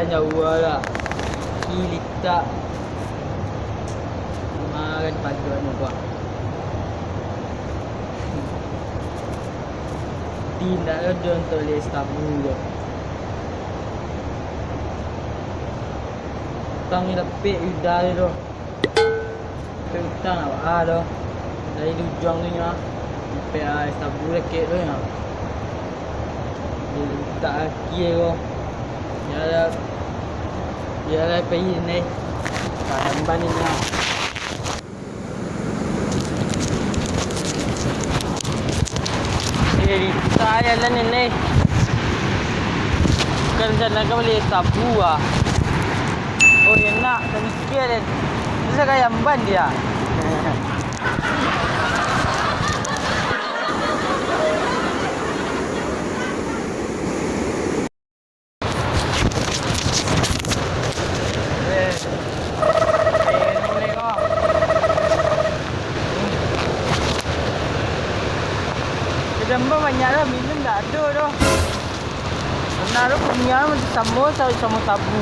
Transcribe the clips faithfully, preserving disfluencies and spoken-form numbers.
Jauah lah. Ih, litak. Kamarin paduan ni, Pak. Di, indak ado untuak bali es tabu tu. Utang ni dapek udah tu. Tapi utang awak ah tu. Dari Lujuang tu nyo. Sampai ah, es tabu dakek tu nyo. Di litak aki ko. Yalah. Yalah, pai ni. Lambat ni nyo. Eh, litak jalan ni, ni. Bukan sana kan bali es tabu ah. Oh, enak, tak mikir deh. Bisa kayak ban dia. Kadang banyak lah, minum dak ado doh. Pernah tu kunyah samo, samo tabu.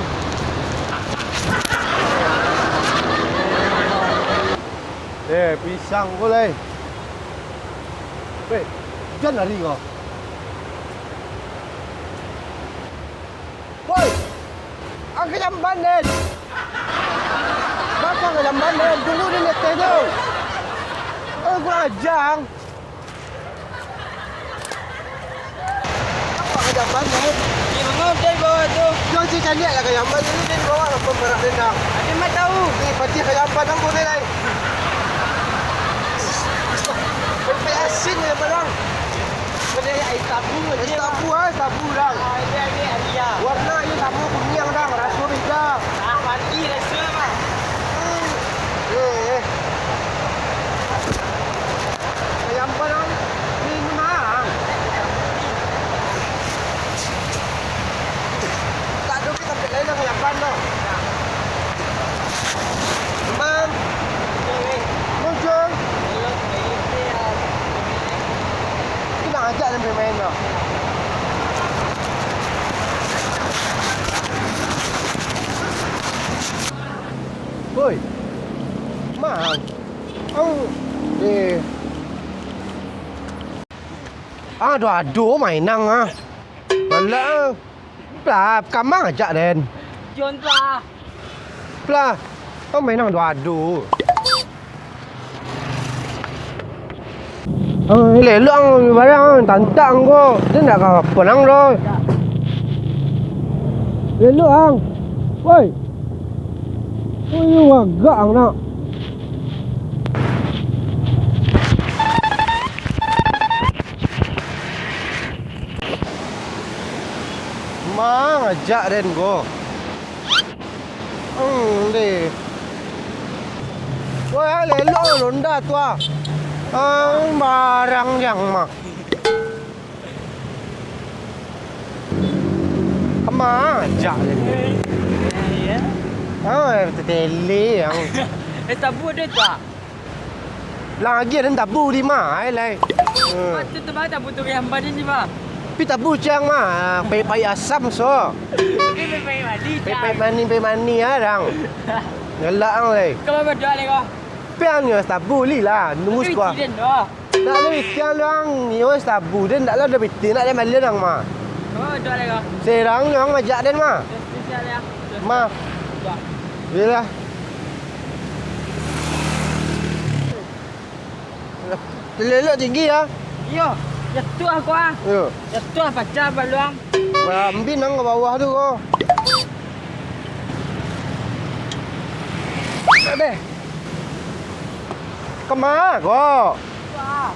Eh, pisang ko lai. Weh, jan lari ko. Woi! Ang ka jamban den! Baa ka jamban den? Tunggu di ateh tu! Oh, kurang aja ang! Baa ka jamban den? Di manga den bawa tu? Yo, si caliak lah ka jamban tu, den bawa lah pun parak den dah. Ade mah tahu. Ni, patih ka jamban ang ko ni lai. Sampai asin ya, barang. Ais tabu aja. Ais tabu, ah, ais tabu, Dang. Ah, ini, ini, ini, ya. Warna ini tabu kuniang, Dang. Raso beda. Ah, mati raso, Bang. Hmm. Eh, eh. Ayam apa, Dang? Ini, ini mah. Tak ada kita pilih lah, ayam apa, Dang? Bang. Muncul. Bilang aja sampai main tu. Woi. Mang. Au. Eh. Ah, ado-ado mainang ah. Malah. Lah, kamang ajak den. Jon tu ah. Lah, kau main nang ado-ado. Ah, elok-elok ang barang ang, tantang ko. Dia nak ka apa nang doh. Elok ang. Woi. Woi, wagak ang nak. Mang ajak den ko. Hmm, deh. Wah, lelok Honda tu ah. Ah, barang yang mah. Mang ajak den. Iya. Ah, tetele yang. Eh, tabu ada tu ah. Lah, agiah den tabu di ma, ai lai. Hmm. Patut tu bah tabu tu riamban ni bah. Pi tabu ciang ma, pai-pai asam so. Tapi pai-pai mani, pai-pai mani, pai mani ah, dang. Galak ang lai. Kau badoa lai kau. Pi ang nyo tabu li lah, nunggu sekuah. Tapi tiden doh. Ndak ado pitih ang, nyo tabu den, ndak lah ado pitih, ndak den balian ang ma. Kau badoa lai kau. Serang nyo ang majak den ma. Spesial ya. Ma. Doa. Iyolah. Lelok tinggi ah. Iyo, jatuah ko ah. Iyo. Jatuah pacah baluang. Mambin nang ka bawah tu ko. Abeh. Kama ko? Wah.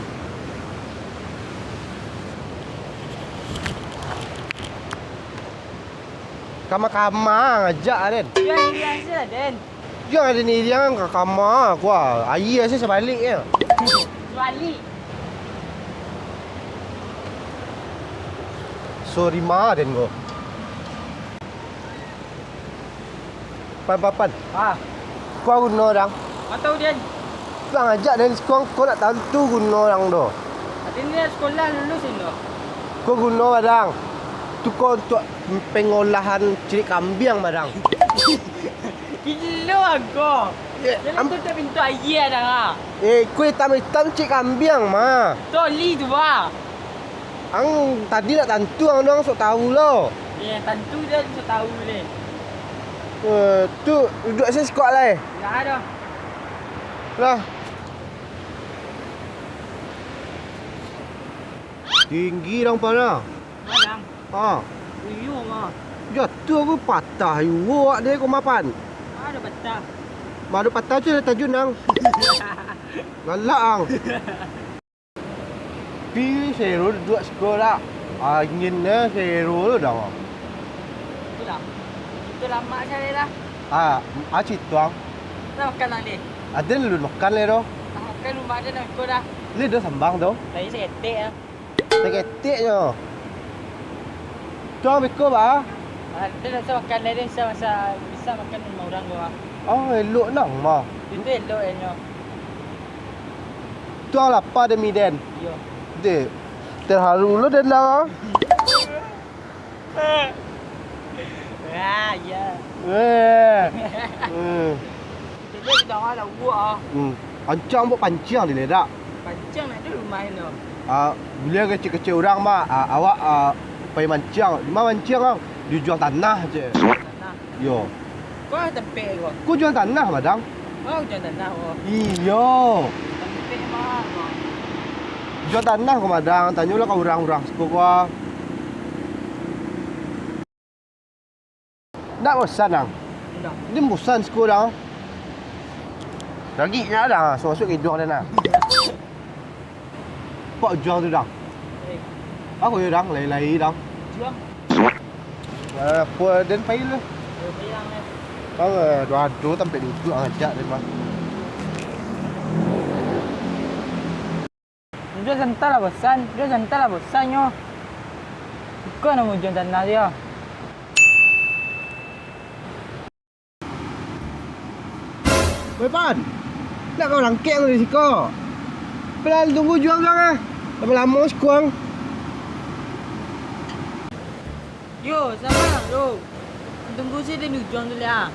Kama-kama ngajak den. Iyo, iriang se lah den. Jan ado ni iriang ka kama, kua. Aia se sabalik nyo. Sabalik. Sorry ma den ko. Pan, pan, pan. Ah. Kua guno dang. Atau den. Pulang ajak den sekuang, kau nak tantu guno dang do. Ati ni sekolah lulus indo. Kau guno badang. Tu ko untuak pengolahan cirik kambiang, Madang. Gilo ang ko. Eh, Jangan am- tutup pintu aia dah, ah. Eh, kue hitam-hitam cirik kambiang mah. Toli tu, bah. Ang tadi nak tantu ang dong sok tahu lo. Eh, tantu je sok tahu ni. Eh, tu duduk sini sikuak lai. Dah dah. Lah. Tinggi dang panah. Madang. Ha. Iyo mah. Jatuah ko patah iwo awak deh ko mapan. Ada patah. Mado patah tu tajun nang. Galak ang. Pi sero duduak siko dak. Angin ne sero tu dah. Itulah. Itu lamak cari lah. Ah, aci tuang. Dah makan nang deh. Aden lu makan le doh. Dah makan rumah dia nak ikut dah. Le doh sambang doh. Tadi seketek lah. Saketek nyo. Tuang beko ba? Ah, dia nak makan dia, dia bisa masa, bisa makan rumah orang tu ah. Oh, elok nang mah. Itu elok ya nyo. Tuang lapar demi den. Iyo. Dek, terharu lo den lah. Ah, ya. Eh. Hmm. Jadi kita awak dah buat ah. Hmm. Ancang buat panciang di ledak. Panciang nak tu lumayan tu. Ah, bila kecil-kecil orang mah, ah, awak ah, pai manciang. Di mana manciang ang? Di ujuang tanah je. Tanah. Yo. Kau tempek kau. Kau ujuang tanah, Madang? Kau ujuang tanah kau. Iyo. Tempek mah kau. Ujuang tanah kau, Madang. Tanyolah kau urang-urang siko kau. Ndak bosan ang? Ndak. Dia bosan siko dang. Lagi nyo dang, masuk-masuk ke hidung dia nah. Pak ujuang tu dang. Eh. Aku yo dang, lai-lai dang. Ujuang. Eh, apa den pai lu? Yo, pai lang, eh. Apa, dua ado tampek duduk ang ajak den mah. Ujuang santa lah bosan, ujuang santa lah bosan nyo. Iko namo ujuang tanah dia. Weh Pan, nak kau langkek dari siko. Pelan tunggu juang kang ah. Lamo-lamo sikuang. Yo, saba lah, bro. Tunggu se den ujuang tu lah.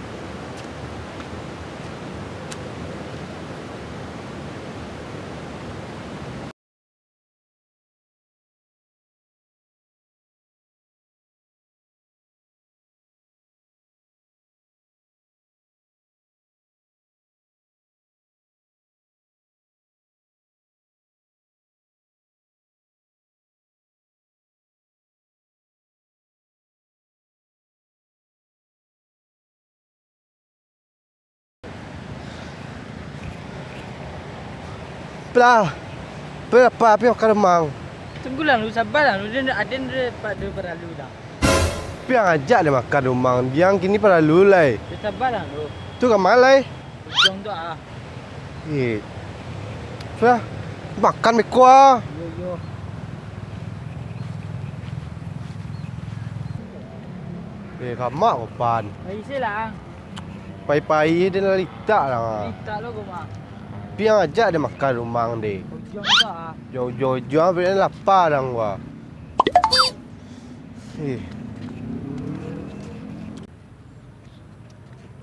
Plah, berapa api makan rumang? Tunggulah lu, sabarlah lu, dia ada dia pada paralu dah. Piang ajak dia makan rumang, diang kini paralu lai. Dia sabarlah lu. Tu ka malai. Ujung tu ah. Eh. Sudah. Makan beko ah. Yo, yo. Eh, kamak ko pan. Pai se lah. Pai-pai dia nak litak lah. Litak lo ko mah. Piang ajak dia makan rumang deh. Ujung tu ah. Ujung-ujung dia lapar dang gua. Eh.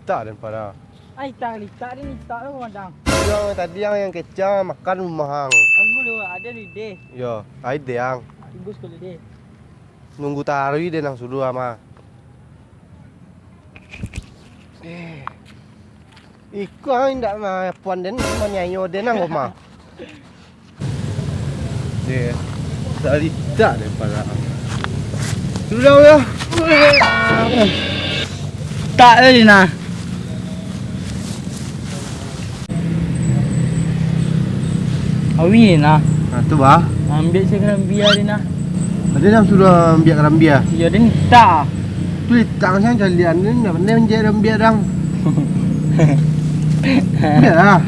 Tak dan pada. Ai tak litak ni tak lo madang. Yang tadi yang, yang kecang makan rumah ang. Aku lu ada di deh. Yo, ai deh ang. Tunggu sekali deh. Nunggu tarui deh nang suruh ama. Eh. Iko ang indak ma puan den maniayo den ang mah. Deh, tak litak deh pala. Sudah lah. Tak lagi nah. Awi nah. Nah, tu bah. Ambil saya kerambia ni nah. Ada yang sudah ambil kerambia? Iya, dia tak. Tu litak macam calian ni, nak pandai manjek rambia dang. Biarlah.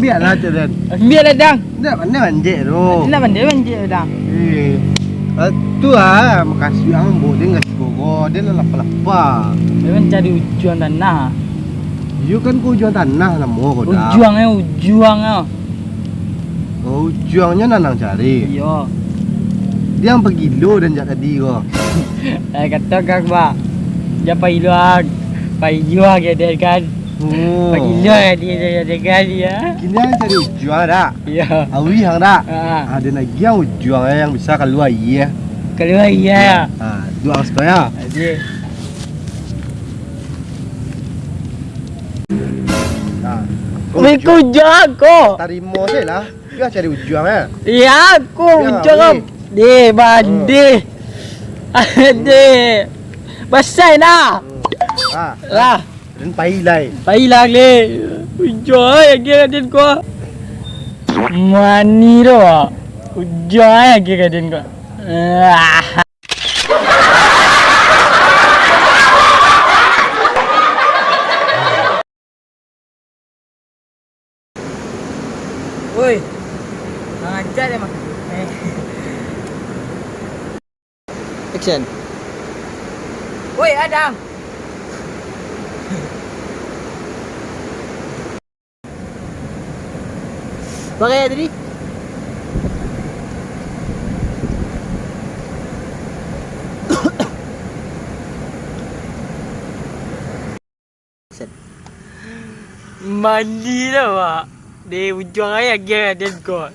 Biarlah calian. Biarlah dang. Nak pandai manjek tu. Nak pandai manjek dang. Eh. Ah, tu ah, makasih ang buat dia nggak sih kok. Dia lah lapar-lapar. Dia kan cari ujuang tanah. Iyo kan kau ujuang tanah namo kau dah. Ujuangnya ujuang ah. Oh, ujuangnya nanang cari. Iyo. Diang pagilo dan jak tadi ko. Eh, kato kang, Bak. Jan pagilo, ang. Pagilo, ang, ya, den, kan? Oh. Pagilo, ya, dia, dia, dia, kan, ya. Kini ang cari ujuang dak? Iyo. Awih ang dak? Ha. Ah, den agiah ujuang yang bisa kalua aia. Kalua aia, ya? Ah, duo ang siko, ya. Aduh. Nah, Wih, ujuang. Ujuang ko. Tarimo se lah. Biar cari ujuang, eh. Iya, aku ujuang. Deh, badeh. Deh. Basah nah. Hmm. Ah. Lah. Dan pai lai. Pai lah, le. Ujuang, eh, agiah ka den ko. Mani tu, Wak. Ujuang, eh, agiah ka den ko. Ah. Woi, kurang ajar deh, Mak. Eh. Action. Woi, Adang. Pakai tadi. Set. Mandi lah, Wak. Di ujuang aia agiah ka den ko.